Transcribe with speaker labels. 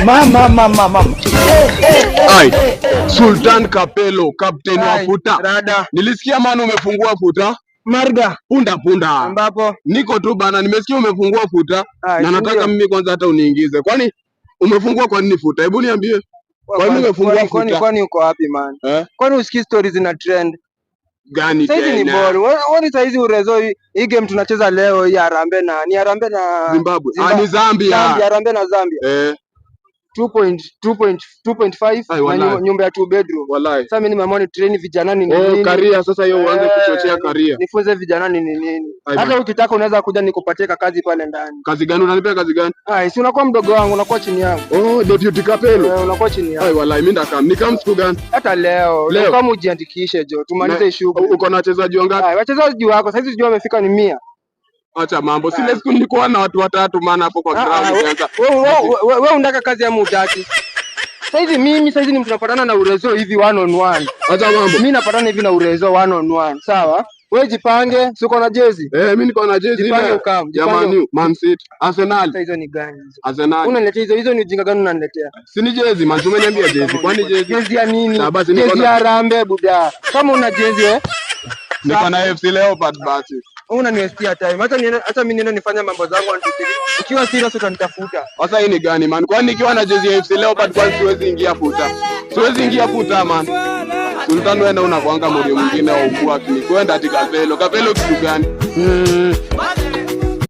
Speaker 1: Mama, mama, mama.
Speaker 2: Ai, Sultan Kapelo, captain wa
Speaker 3: Ai,
Speaker 2: futa.
Speaker 3: Rada.
Speaker 2: Nilisikia maana umefungua futa.
Speaker 3: Marga.
Speaker 2: Punda punda.
Speaker 3: Ambapo
Speaker 2: Niko tu bana, nimesikia umefungua futa
Speaker 3: Ai,
Speaker 2: na nataka
Speaker 3: ndio.
Speaker 2: Mimi kwanza hata uniingize. Kwani umefungua kwa nini futa? Hebu niambie. Kwa nini umefungua
Speaker 3: Kwani
Speaker 2: futa?
Speaker 3: Kwani uko wapi, man?
Speaker 2: Eh?
Speaker 3: Kwani usikii stories zina trend?
Speaker 2: Gani
Speaker 3: Saizi ni
Speaker 2: tena?
Speaker 3: ball. Wewe saizi urezo hii game tunacheza leo hii Harambee na ni Harambee na
Speaker 2: Zimbabwe. Ah, ni Zambia.
Speaker 3: Zambia, Harambee na Zambia.
Speaker 2: Eh,
Speaker 3: 2.2.2.5
Speaker 2: Ai,
Speaker 3: na
Speaker 2: wallahi.
Speaker 3: nyumba ya 2 bedroom.
Speaker 2: Wallahi.
Speaker 3: Sasa mimi nimeamua ni train vijana ni
Speaker 2: Oh,
Speaker 3: nini.
Speaker 2: Career sasa hiyo uanze
Speaker 3: Eh,
Speaker 2: kuchochea career.
Speaker 3: Nifunze vijana ni nini.
Speaker 2: Ai,
Speaker 3: Hata
Speaker 2: bana.
Speaker 3: ukitaka unaweza kuja nikupatie kazi pale ndani.
Speaker 2: Kazi gani unanipea, kazi gani?
Speaker 3: Ai, si unakuwa mdogo wangu, unakuwa chini yangu.
Speaker 2: Oh, Deputy Kapelo.
Speaker 3: Eh, unakuwa chini yangu.
Speaker 2: Ai, wallahi mimi ndakam. Nikam siku gani?
Speaker 3: Hata leo,
Speaker 2: Leo.
Speaker 3: kama ujiandikishe jo, tumalize shughuli.
Speaker 2: Uko na wachezaji wangapi?
Speaker 3: Ai, wachezaji wako saizi sijui wamefika ni 100.
Speaker 2: Acha mambo. Sile siku nilikuwa na watu watatu maana hapo kwa
Speaker 3: Ah,
Speaker 2: ground
Speaker 3: ah,
Speaker 2: ukianza.
Speaker 3: Wewe unataka kazi ama hutaki? Saizi mimi saizi ni mtu napatana na urezo hivi one on one.
Speaker 2: Acha mambo.
Speaker 3: Mimi napatana hivi na urezo one on one. Sawa? Wewe jipange, si uko na jezi?
Speaker 2: Eh, mimi niko na jezi
Speaker 3: Jipange
Speaker 2: ile
Speaker 3: ukam,
Speaker 2: ya
Speaker 3: jipange.
Speaker 2: Man U, Man City, Arsenal,
Speaker 3: Sasa hizo ni gani hizo?
Speaker 2: Arsenal.
Speaker 3: Unaniletea hizo, hizo ni ujinga gani unaniletea?
Speaker 2: Si ni jezi, man, umeniambia jezi. Kwani jezi?
Speaker 3: Jezi ya nini?
Speaker 2: Na basi niko
Speaker 3: Jezi
Speaker 2: na
Speaker 3: ya Harambee, buda. Kama una jezi, eh?
Speaker 2: Niko na FC Leopard basi.
Speaker 3: Wewe unaniwastia time. Hata niende, hata mimi niende nifanye mambo zangu 1 2 3. Ukiwa serious utanitafuta.
Speaker 2: Sasa hii ni gani, man? Kwani nikiwa na jezi ya FC Leopard kwani siwezi ingia futa? Siwezi ingia futa, man. Sultan, wewe unakuanga morio mwingine wa ukua akili. Kwenda ati Kapelo. Kapelo kitu gani?